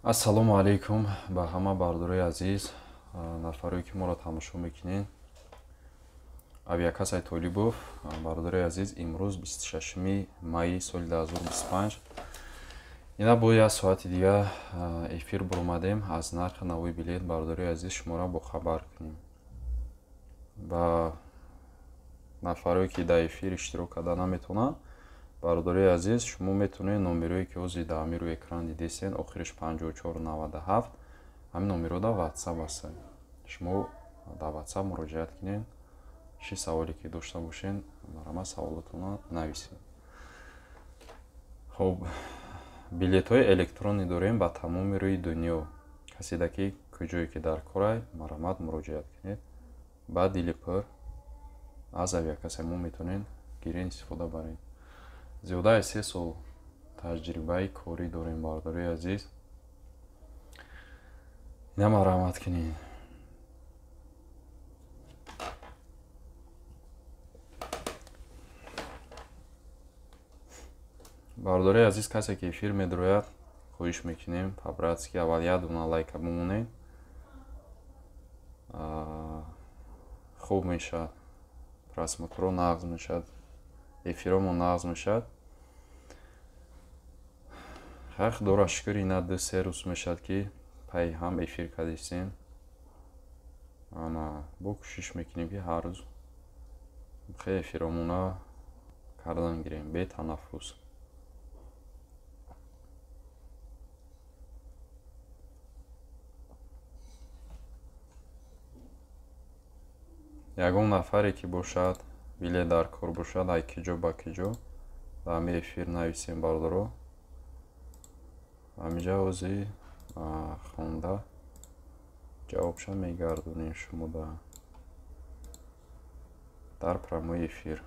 Ассалому алайкум ба ҳама бардорои азиз, нафарое ки моро тамошо мекунед. Авиакассаи Толибов, бардорои азиз, имрӯз 26 майи соли 2025. Ина бо як соати дига эфир буромадем, аз нархи навои билет бардорои азиз шуморо бохабар кунем. Ба нафарое ки дар эфир иштирок карда наметавонанд, бародарои азиз, шумо метавонед номерое ки ҳозир дар ҳамин рӯи экран дидесен, охириш 5497, ҳамин номеро дар WhatsApp аст. Шумо дар WhatsApp муроҷиат кунед, чӣ саволе ки дошта бошед, марҳамат саволотонро нависед. Хуб, билетҳои электронӣ дорем ба тамоми рӯи дунё. Каседа ки куҷое ки дар корай, марҳамат муроҷиат кунед. Ба дили пур аз авиакассаи мо метавонед гирен истифода баред. Зиёда аз 3 сол таҷрибаи корӣ дорем, бародарои азиз. Ина марҳамат кунед. Бародарои азиз, касе ки эфир медрояд, хоҳиш мекунем по-братски аввал як дона лайка бимонед. Хуб мешавад, просмотрҳо нағз мешавад, эфиромон нағз мешавад. Хайр, худоро шукр, ина 2-3 рӯз мешавад ки пайи ҳам эфир кардистем. Ана бо кӯшиш мекунем ки ҳар рӯз хеле эфиромона кардан гирем бе танаффус. Ягон нафаре ки бошад, билет дар кор бошад, ай киҷо ба киҷо дар ҳамин эфир нависем, бародаро. Ҳаминҷа ҳозир хонда ҷавобша мегардонем шумо дар прямой эфир.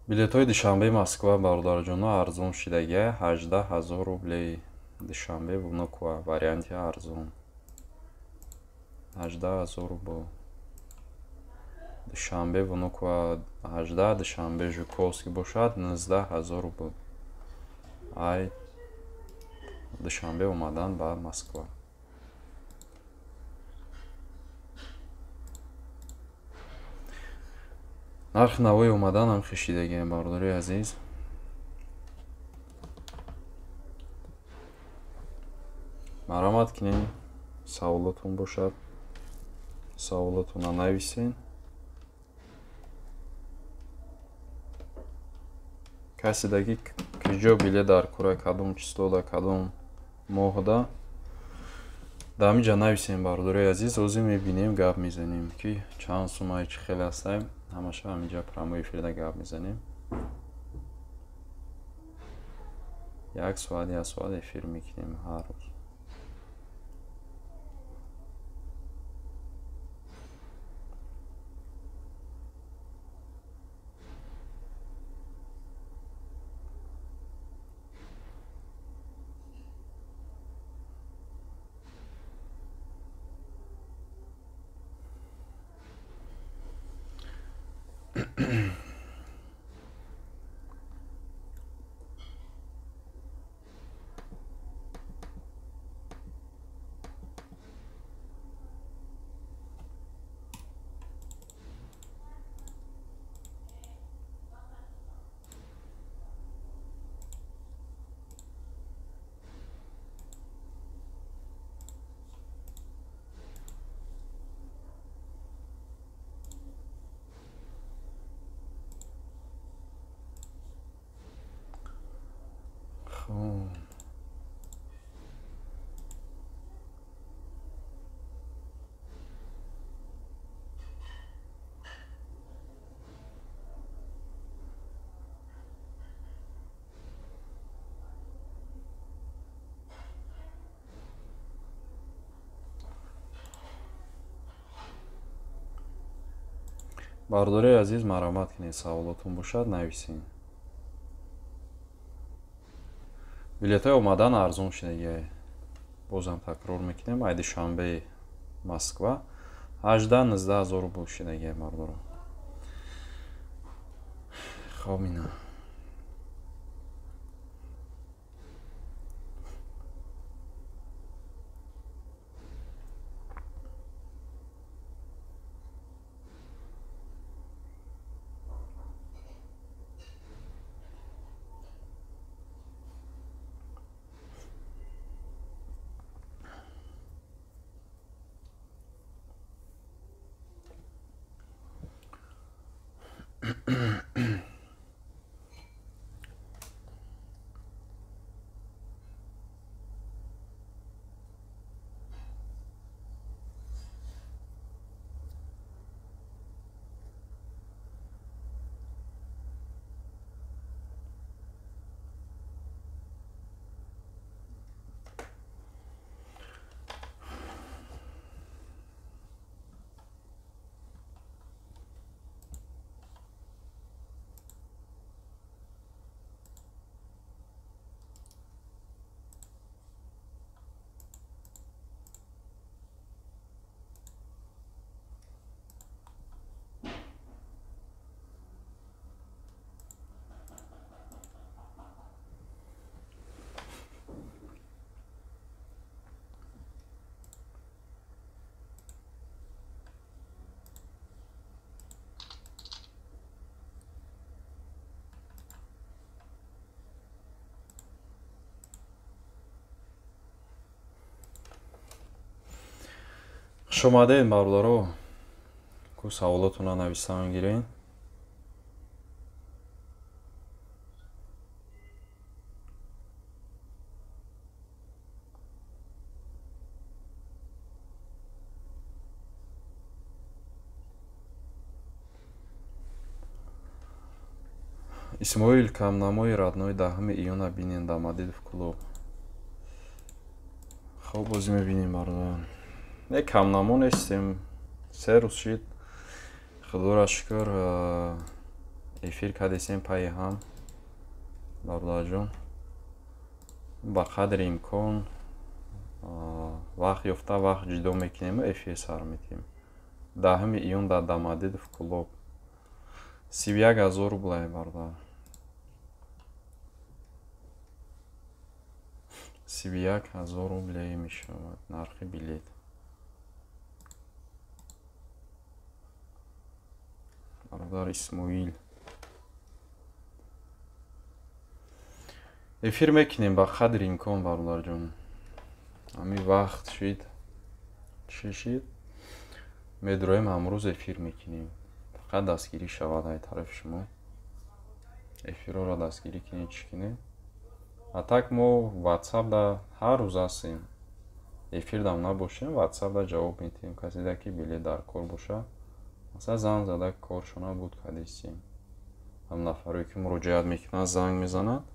Билетҳои Душанбе Москва, бародарҷоно, арзон шидагия 18 000 рублей. Душанбе Внуково варианти арзон 18 000 рубл. Душанбе Внуково 18, Душанбе Жуковский бошад 19 000 рубл. Ай Душанбе омадан ба Москва. Нархи навои омадан ҳам хишидагием, бародарои азиз. Марҳамат кунед, саволотон бошад, саволотонро нависед. Каседа ки куҷо билет дар кора, кадом числода, кадом моҳда, дар ҳамин ҷа нависем, бародарои азиз. Ҳозир мебинем, гап мезанем ки чанд суммаи чӣ хеле ҳастаем. Ҳамаша ҳаминҷа прямой эфирда гап мезанем. Як соат, як соат эфир мекунем ҳар рӯз. Бародарои азиз, марҳамат кунед, саволотон бошад, нависед. Билетҳои омадан арзон шудагиай. Бозам такрор мекунем, ай Душанбе Москва 18-19 ҳазор рубл шудагиай, бародаро. Хоб, ина. Хуш омадед, бародаро. Ку саволотонро нависан гиред. Исмоил, камнамои родной 10 июна бинен Домодедово клуб. Хоб, бозӣ мебинем, бародарон. Не, камнамо нестем. 3 рӯз шид. Худоро шукр, эфир кардесем пайи ҳам. Бародарҷон, ба қадри имкон вақт ёфта вақт ҷудо мекунем ва эфир сар метиҳем. 10 июн дар Домодедово клуб. 31 ҳазор рублай, бародар. 31 ҳазор рублей мешавад нархи билет. Бародар Исмоил, эфир мекунем ба қадри имкон, бародарҷон. Ҳамин вақт шид, чӣ шид, медроем, ҳамрӯз эфир мекунем. Фақат дастгирӣ шавад ай тарафи шумо. Эфирҳоро дастгирӣ кунед, чӣ кунед. А так мо WhatsApp-да ҳар рӯз ҳастем. Эфирдам набошем, WhatsApp-да ҷавоб медиҳем. Каседа ки билет дар кор бошад, масалан занг зада коршона буд кардистем. Ҳам нафарое ки муроҷиат мекунанд, занг мезананд,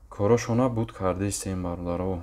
корошона буд кардистем, бародаро.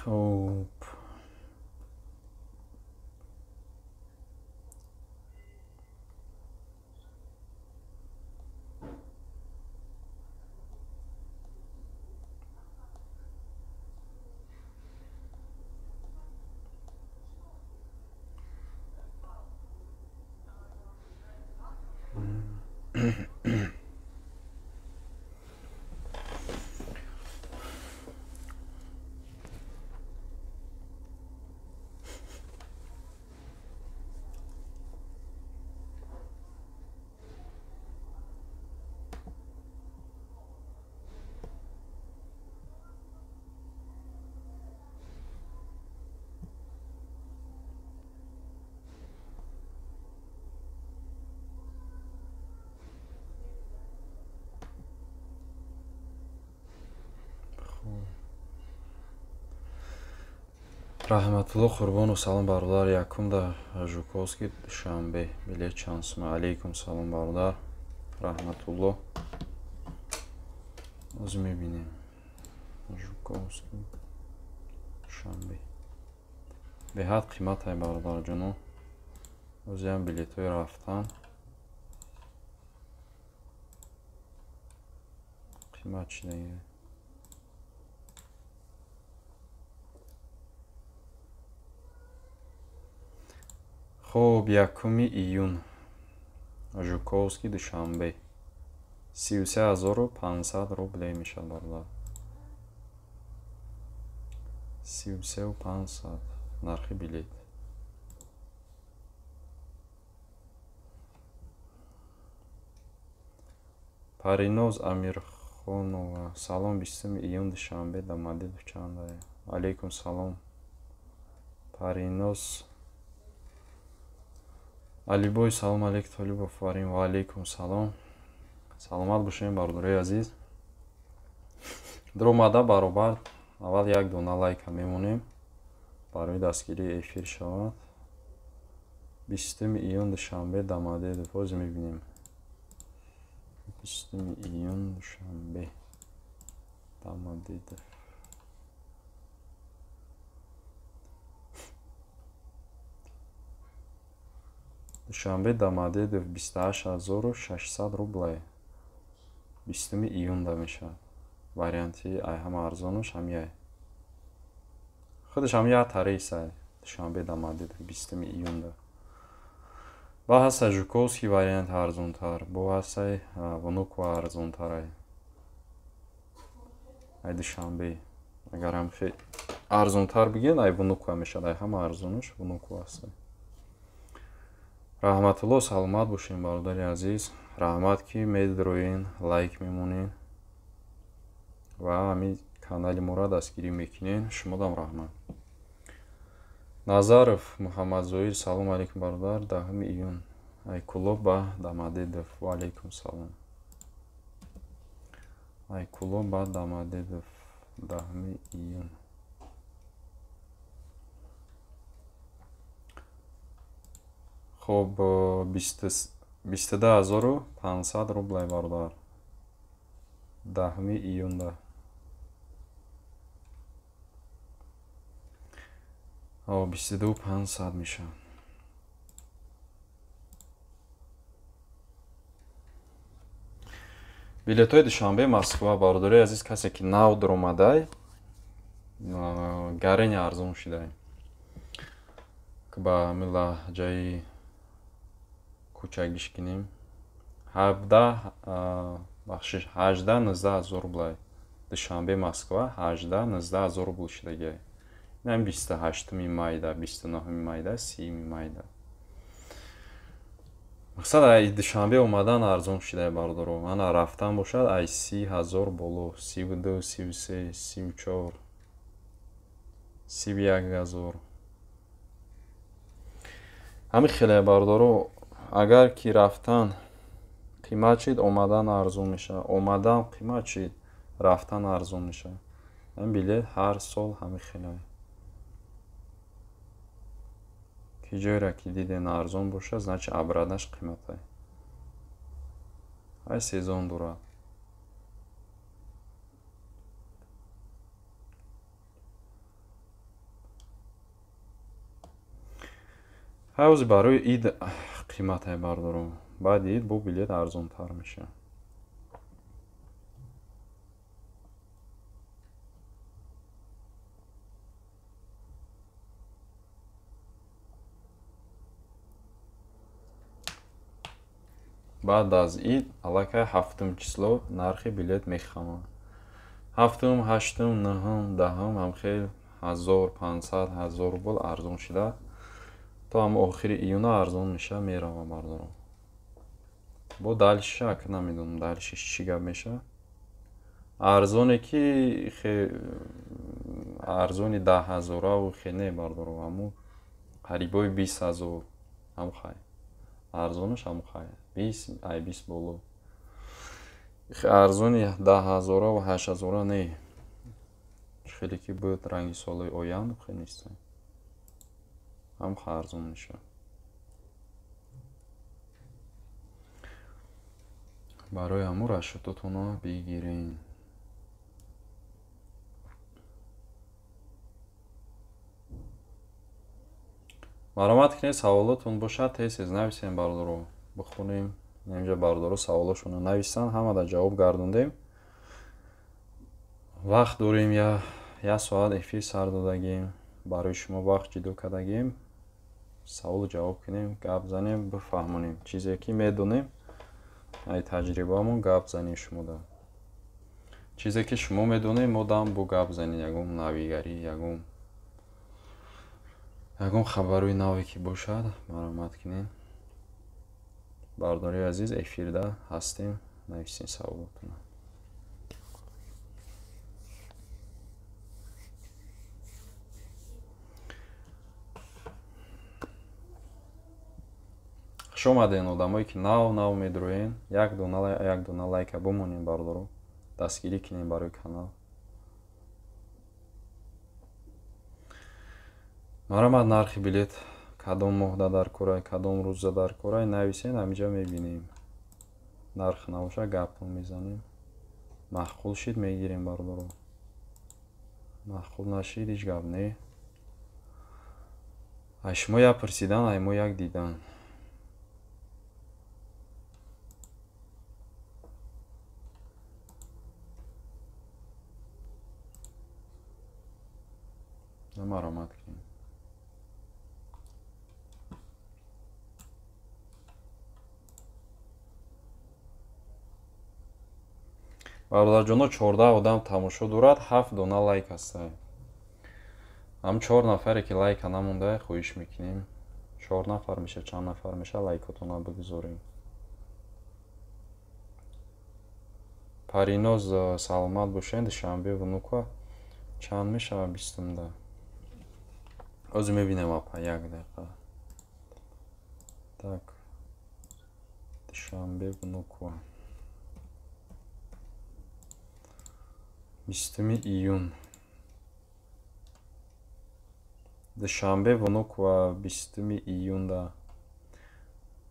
Хуб, Раҳматулло Қурбонов, салом бародар. Якум дар Жуковский Душанбе билет чанд сума? Алейкум салом бародар Раҳматулло. Ҳозир мебинем. Жуковский Душанбе. Беҳад қиматай бародарҷоно. Ҳозирам билетҳои рафтан қимат шидаги. Хуб, 1 июн Жуковский Душанбе 33 500 рублей мешавад бародар. 33 500 нархи билет. Париноз Амирхонова, салом. 20 июн Душанбе Домодедово чанд? Алейкум салом Париноз. Алибой, салом алейк Толибов Фарим. Ва алейкум салом. Саломат бошем бародарои азиз. Дуромада баробар аввал як дона лайка мемонем барои дастгирии эфир шавад. 20 июн Душанбе Домодедово ҳозир мебинем. 20 июн Душанбе Домодедово. Душанбе Домодедово 28 600 рублей. 20 июнда мешавад. Варианти ай ҳама арзонаш ҳамияй. Худаш ҳам як рейсай. Душанбе Домодедово 20 июнда. Ба ҳастай Жуковский вариант арзонтар, бо ҳастай Внуково арзонтарай. Ай Душанбе. Агар ҳам хе арзонтар бигӯен, ай Внуково мешавад. Ай ҳама арзонаш Внуково ҳастай. Раҳматулло, саломат бошем бародари азиз. Раҳмат ки медроен, лайк мемонед ва ҳамин канали моро дастгирӣ мекунед. Шумодам раҳмат. Назаров Муҳаммадзоир, салом алейкум бародар. 10 июн Айкулоб ба Домодедово. Ва алейкум салом. Айкулоб ба Домодедово 10 июн. Хоб, 22 500 рублей бародар. 10 июнда. 22 500 мешавад. Билетҳои Душанбе Москва бародарои азиз, касе ки нав дуромадай, гарени арзон шудай. Ба ҳамин лаҳҷаи кӯчагиш кунем. 17, бахшиш, 18 19 ҳазор рублай. Душанбе Москва 18 19 ҳазор рубл шудагиай. Инам 28 майда, 29 майда, 30 майда. Мақсад ай Душанбе омадан арзон шудай бародаро. Ана рафтан бошад ай 30 ҳазор боло, 32, 33, 34, 31 ҳазор. Ҳамин хеле бародаро, агар ки рафтан қимат шид, омадан арзон мешавад. Омадан қимат шид, рафтан арзон мешавад. Ҳамин билет ҳар сол ҳамин хеле. Ки ҷойро ки диден арзон бошад, значит обратнаш қиматай. Ай сезон дорад. Ҳавзи барои ид қиматай бародаро. Баъди ид бо билет арзонтар мешавад. Баъд аз ид аллакай 7 число нархи билет мехамад. 7-ум, 8-ум, 9-ум, 10-ум ҳамхел 1500, 1000 рубл арзон шуда то ҳам охири июна арзон мешавад, мерава бародаро. Бо дальше ака намедонам дальше чӣ гап мешавад. Арзоне ки арзони 10 ҳазораву хе не бародаро, ҳамун қарибои 20 ҳазор ҳам хай. Арзонаш ҳамун хай. 20 ай 20 боло. Арзони 10 ҳазораву 8 ҳазора не. Хеле ки буд ранги солҳои оянда хе нестанд. Ҳам арзон мешавад. Барои ҳамун расчётотонро бигирен. Маромад кунед, саволотон бошад, тез-тез нависем бародаро, бихонем. Инҷа бародаро саволошонро нависанд, ҳамада ҷавоб гардондем. Вақт дорем, як соат эфир сар додагем, барои шумо вақт ҷудо кардагем. Саволу ҷавоб кунем, гап занем, бифаҳмонем чизе ки медонем, ай таҷрибаамон гап занем шумода. Чизе ки шумо медонем, мо дам бо гап занем, ягон навигарӣ, ягон хабарои наве ки бошад, маромад кунем. Бародари азиз, эфирда ҳастем, нависем саволотонро. Хуш омаден одамое ки нав медроен, як дона лайка бимонем бародаро, дастгирӣ кунем барои канал. Маромад нархи билет кадом моҳда дар корай, кадом рӯзда дар корай, нависен, ҳаминҷа мебинем. Нарх набоша гапон мезанем. Маъқул шид мегирем бародаро. Маъқул нашид ҳеҷ гап не. Ай шумо як пурсидан, ай мо як дидан. Маромад кунем. Бародарҷоно, 14 одам тамошо дорад, 7 дона лайк ҳастанд. Ҳам 4 нафаре ки лайка намонда, хоҳиш мекунем. 4 нафар меша, чанд нафар меша, лайкотонро бигузорем. Париноз, саломат бошед. Душанбе Внуково чанд мешавад 20-да? Ҳозир мебинем апа, як дақиқа. Так. Душанбе Внуково 20 июн. Душанбе Внуково 20 июнда.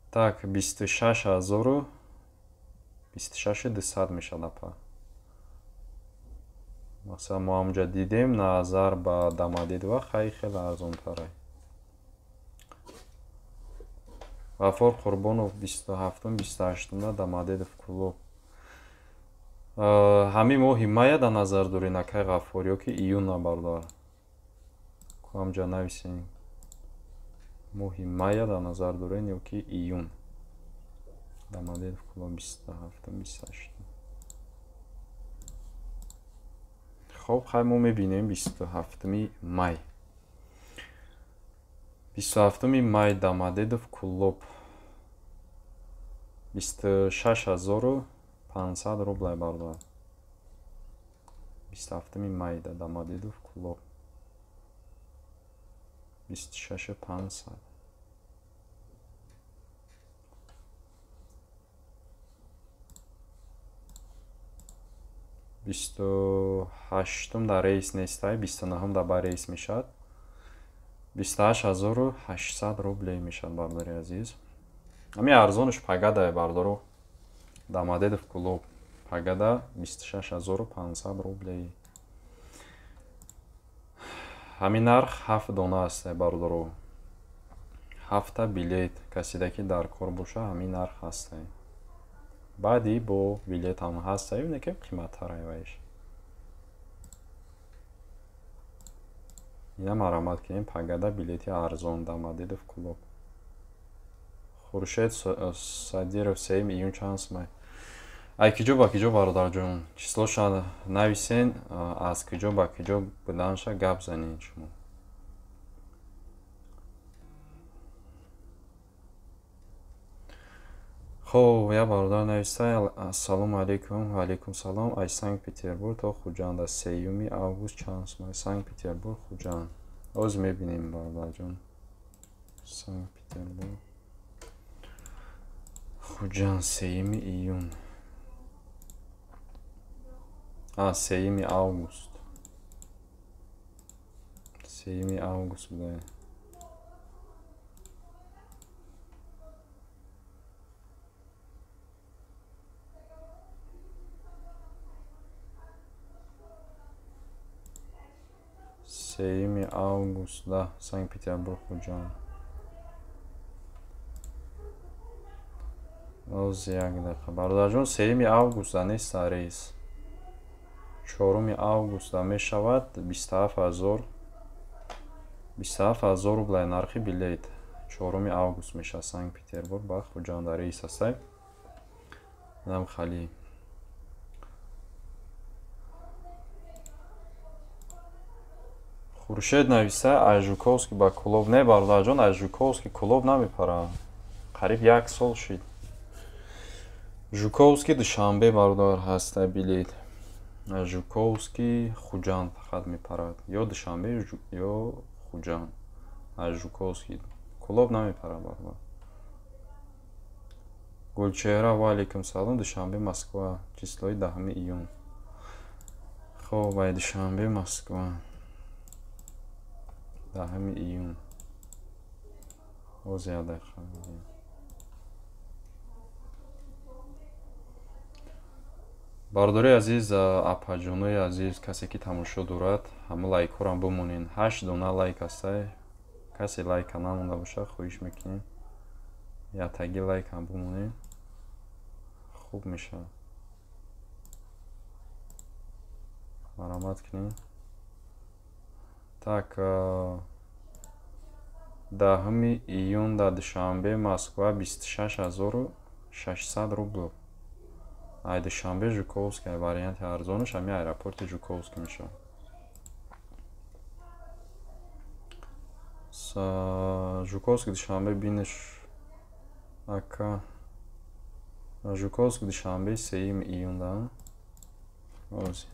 Так, 26 200 мешавад апа. Масалан, мо ҳамҷа дидем, назар ба Домодедово хай хеле арзонтарай. Ғаффор Қурбонов 27-ум, 28-умда Домодедов клуб. Ҳамин моҳи мая дар назар доред, акай Ғаффор, ё ки июна бародар? Ку ҳамҷа нависем. Моҳи мая дар назар доред ё ки июн? Домодедов клуб 27-ум, 28-ум. Хоб, хай мо мебинем 27 май. 27 май Домодедов клуб 26 500 рублай бародар. 27 май да Домодедов клуб 26 500. 28-ум дар рейс нестай, 29-ум дар ба рейс мешавад. 28 800 рублей мешавад, бародари азиз. Ҳамин арзонаш пагадае, бародаро. Домодедов клуб пагада 26 500 рублей. Ҳамин нарх 7 дона аст, бародаро. 7 билет касида ки дар кор боша, ҳамин нарх ҳаст. Баъди бо билет ҳам ҳаст, не ки қиматтарай вайш. Ина марамат кунем пагада билети арзон Домодедов клуб. Хуршед Садиров 3 июн чанд сумай? Ай киҷо ба киҷо, бародарҷон? Числоша нависен, аз киҷо ба киҷо буданша гап занед шумо. Хоб, як бародар нависта: Ассалому алайкум. Ва алайкум салом. Аз Санкт-Петербург то Хуҷанд аз 3 август чанд сумай? Санкт-Петербург, Хуҷанд. Ҳозир мебинем, бародарҷон. Санкт-Петербург, Хуҷанд 3 июн. А, 3 август. 3 август буда. 3 август да Санкт-Петербург Хуҷанд. Оз як дақиқа бародарҷон, 3 август да неста рейс. 4 август да мешавад 27 000 рубла нархи билет. 4 август мешавад Санкт-Петербург ба Хуҷанд рейс ҳастай. Инам хали. Хуршед нависа аз Жуковский ба Кулоб. Не бародарҷон, аз Жуковский Кулоб намепарад. Қариб як сол шид. Жуковский Душанбе бародар ҳаста билет. Аз Жуковский Хуҷанд фақат мепарад. Ё Душанбе, ё Хуҷанд. Аз Жуковский Кулоб намепарад бародар. Гулчеҳра ва алейкум салом. Душанбе Москва числои 10 июн. Хоб, ай Душанбе Москва 10 июн. Оз як дақиқа. Бародари азиз, апаҷонои азиз, касе ки тамошо дорад, ҳама лайкҳоро бимонед. 8 дона лайк ҳастай. Касе лайка намонда бошад, хоҳиш мекунем ятаги лайкам бимонед, хуб мешавад. Марамат кунед. Так, 10 июн дар Душанбе Москва 26 600 рубл. Ай Душанбе Жуковский варианти арзонаш ҳамин аэропорти Жуковский мешавад. Жуковский Душанбе бинеш ака. Жуковский Душанбе 3 июн да. Ози.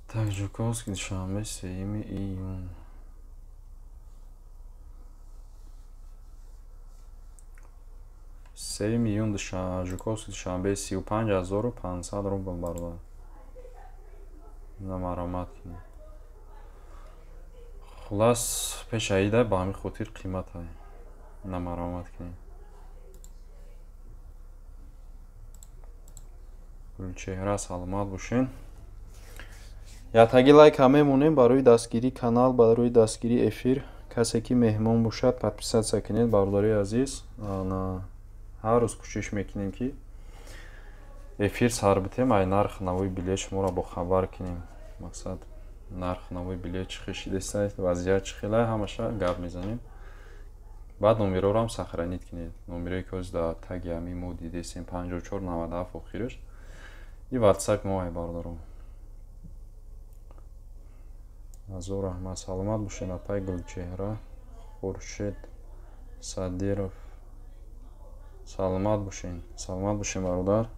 Так, Жуковский Душанбе 3 июн. 3 июн Жуковский Душанбе 35 500 рубл бародар. Намарамат кунед. Хулас пеш аида ба ҳамин хотир қиматай. Намарамат кунед. Гулчеҳра саломат бошед. Ятаги лайк ҳам мемонем барои дастгирии канал, барои дастгирии эфир. Касе ки меҳмон бошад, подписаться кунед бародари азиз. Ҳар рӯз кӯшиш мекунем ки эфир сар битем, ай нарх навои билет шуморо бохабар кунем. Мақсад нарх навои билет чӣ хел шидестай, вазъият чӣ хелай, ҳамаша гап мезанем. Баъд номерҳоро ҳам сохранить кунед. Номерое ки ҳозир дар таги ҳамин мо дидесем 54 97 охираш. И WhatsApp мо ай бародарон. Азор раҳмат, саломат бошед апай Гулчеҳра, Хуршед Садиров. Саломат бошед, саломат бошед бародар.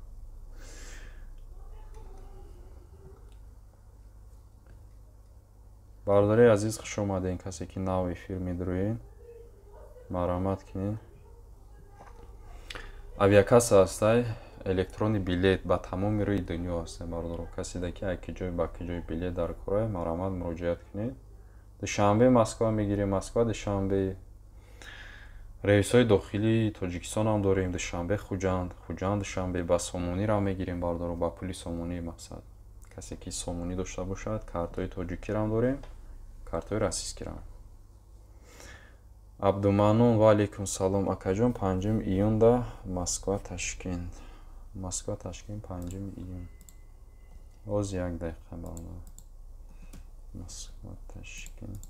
Бародари азиз, хуш омадед. Касе ки нав эфир медурӯед, марҳамат кунед. Авиакасса ҳастай, электронный билет ба тамоми рӯи дунё ҳастай бародаро. Каседе ки ай киҷой ба киҷой билет дар корай, марҳамат муроҷиат кунед. Душанбе Москва мегирем, Москва Душанбе. Рейсҳои дохилии Тоҷикистон ҳам дорем. Душанбе Хуҷанд, Хуҷанд Душанбе. Ба сомониро мегирем бародаро, ба пули сомонӣ мақсад. Касе ки сомонӣ дошта бошад, картҳои тоҷикиро ҳам дорем, картҳои российскиро. Абдуманнон ва алейкум салом акаҷон, 5 июн да Москва Ташкент. Москва Ташкент 5 июн. Оз як дақиқа бародар. Москва Ташкент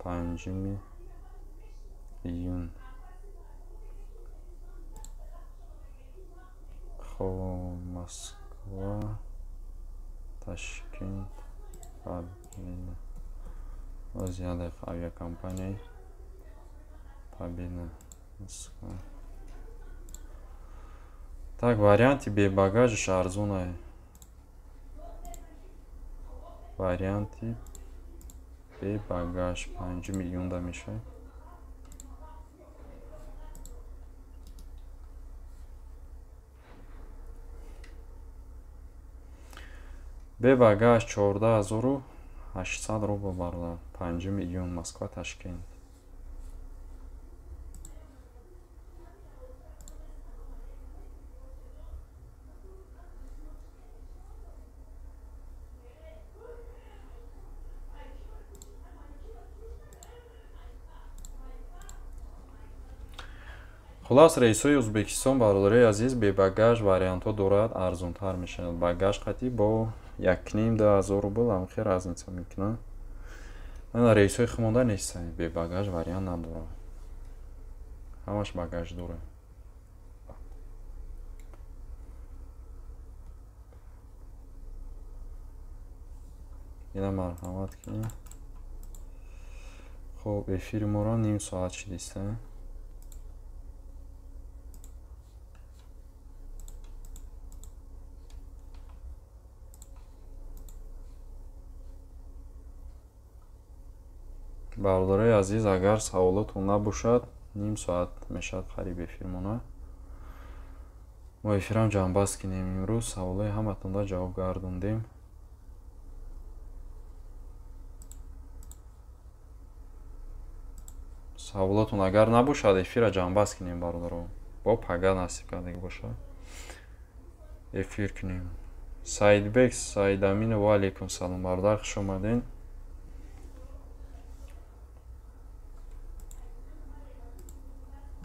5 июн. Хоб, Москва Ташкент Победа. Оз як дақиқа авиакомпанияи Победа Москва. Так, варианти бебагажаш арзонай. Варианти бебагаж 5 июн да мешавад. Бебагаж 14 800 рубл бародар. 5 июн Москва Ташкент. Хулас, рейсҳои Ӯзбекистон, бародарои азиз, бебагаж вариантҳо дорад, арзонтар мешавад. Багаж қатъи бо 1,5-2 ҳазор рубл ҳамхел разница мекунад. Ана рейсҳои хумонда нестанд, бебагаж вариант надорад. Ҳамаш багаж дорад. Ина марҳамат кунед. Хоб, эфири моро ним соат шидиста. Бародарои азиз, агар саволотон набошад, ним соат мешавад қариб эфирмона. Мо эфирам ҷамъбаст кунем имрӯз. Саволои ҳаматонда ҷавоб гардондем. Саволотон агар набошад, эфира ҷамъбаст кунем, бародаро. Бо пага насиб кардагӣ бошад, эфир кунем. Саидбек Саидаминов, ва алейкум салом, бародар, хуш омадед.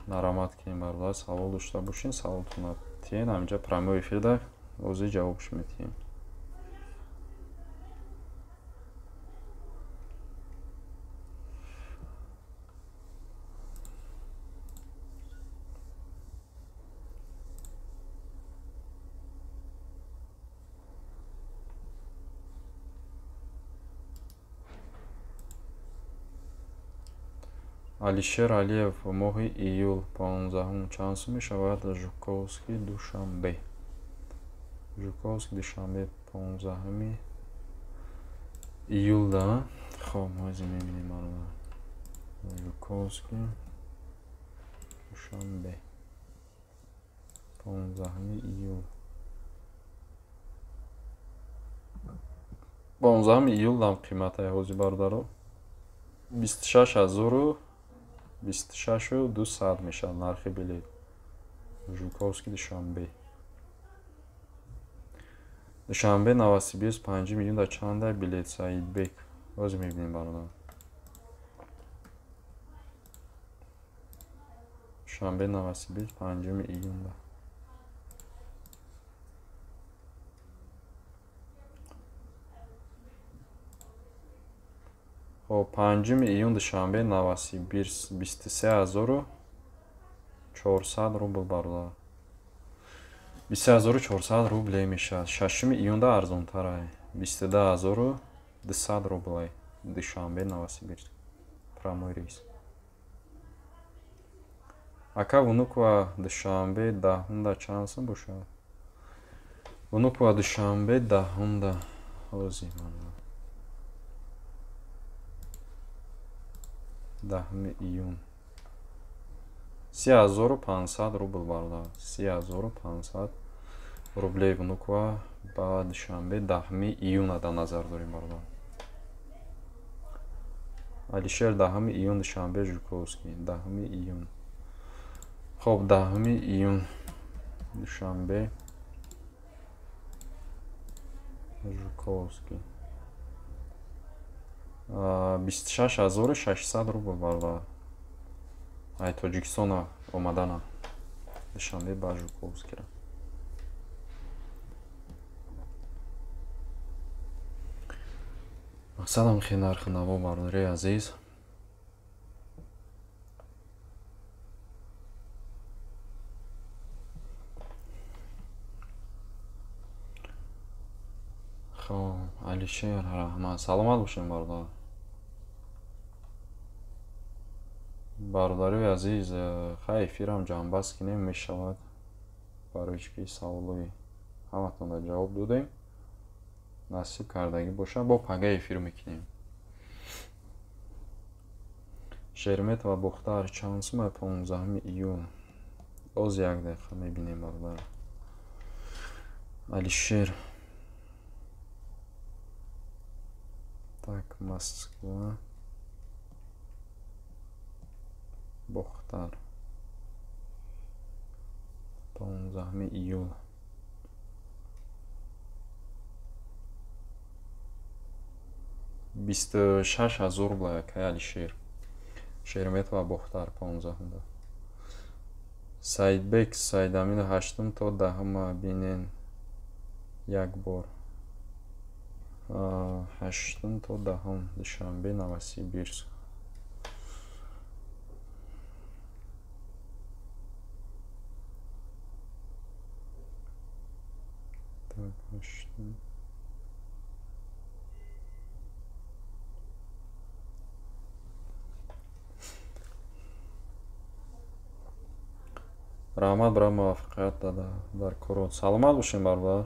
Марамат кунем, бародар, савол дошта бошед, саволтонро тиҳед, ҳаминҷа прямой эфирда ҳозир ҷавобш медиҳем. Алишер Алиев, моҳи июл 15-ум чанд сум мешавад Жуковский Душанбе? Жуковский Душанбе 15-уми июлда. Хоб, ҳозир мебинем, бародар. Жуковский Душанбе 15-уми июл. 15-уми июлдам қиматае ҳозир, бародаро. 26 ҳазору 26 200 мешавад нархи билет. Жуковский Душанбе. Душанбе Новосибирск 5-уми июнда чанда билет, Саидбек? Ҳозир мебинем, бародар. Душанбе Новосибирск 5-уми июнда. Хоб, 5-уми июн Душанбе Новосибирск 23 400 рубл, бародар. 23 400 рубле мешавад. 6-уми июнда арзонтарае. 22 200 рубле. Душанбе Новосибирск. Прямой рейс. Ака, Внуково Душанбе 10-умда чанд сум бошад? Внуково Душанбе 10-умда. Ҳозир, бародар. 10-уми июн. 30 500 рубл, бародар. 30 500 рублей Внуково ба Душанбе 10-уми июна дар назар дорем, бародар. Алишер, 10-уми июн Душанбе Жуковский. 10-уми июн. Хоб, 10-уми июн Душанбе Жуковский. 26 600 рубл, бародар. Ай Тоҷикистона омадана. Душанбе ба Жуковскира. Мақсадам хел нархи наво, бародари азиз. Хоб, Алишер, раҳмат. Саломат бошем, бародар. Бародарои азиз, хай, эфирам ҷамъбаст кунем мешавад. Барои чӣ ки саволои ҳаматонро ҷавоб додем. Насиб кардагӣ бошад, бо пага эфир мекунем. Шереметьево Бохтар чанд сум 15-уми июл? Боз як дақиқа мебинем, бародар. Алишер. Так, Москва. Бохтар. 15 июл. 26 000 рубл, акай Алишер. Шереметьево Бохтар 15-умда. Саидбек Саидамину 8 то 10 бинен як бор. 8 то 10 Душанбе, Новосибирск. Так, 8. Раҳмат барои муваффақият дар корот. Саломат бошем, бародар.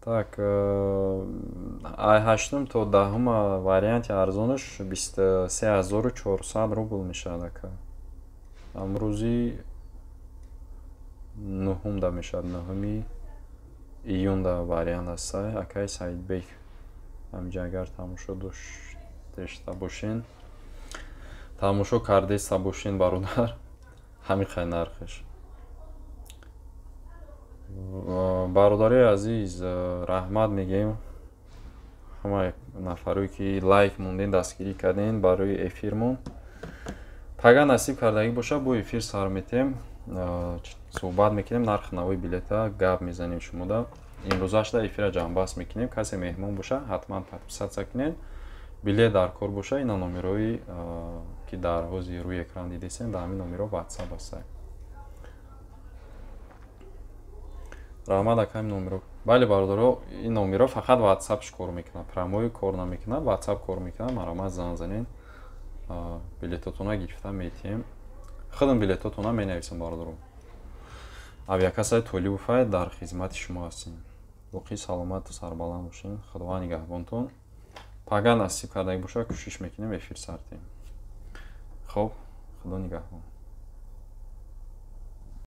Так, ай 8 то 10 варианти арзонаш 23400 рубл мешавад ака. Амрӯзи 9-да мешавад, 9 июнда вариант аст. Акай Саидбек, ҳаминҷа агар тамошо дошта бошен, тамошо кардеста бошен, бародар, ҳамин қай нархаш. Бародари азиз, раҳмат мегӯем ҳама нафарое ки лайк монден, дастгирӣ карден барои эфирмон. Пага насиб кардагӣ боша, бо эфир сар метем, суҳбат мекунем, нархи навои билета гап мезанем шумода. Имрӯзашда эфира ҷамъбаст мекунем. Касе меҳмон боша, ҳатман подписаться кунед. Билет дар кор боша, ина номерои ки дар ҳозир рӯи экран дидесен, дар ҳамин номеро WhatsApp аст. Раҳмат ака, ин номеро. Бале бародаро, ин номеро фақат WhatsApp-ш кор мекунад, прямой кор намекунад, WhatsApp кор мекунад. Марҳамат, занг занед, билетотона гирифта метиҳем. Худам билетотона менависам, бародаро. Авиакассаи Толибовай дар хизмати шумо ҳастем. Боқӣ саломату сарбаланд бошед. Худованд нигаҳбонтон. Пага насиб кардагӣ боша, кӯшиш мекунем эфир сар тем. Хоб, Худо нигаҳбон.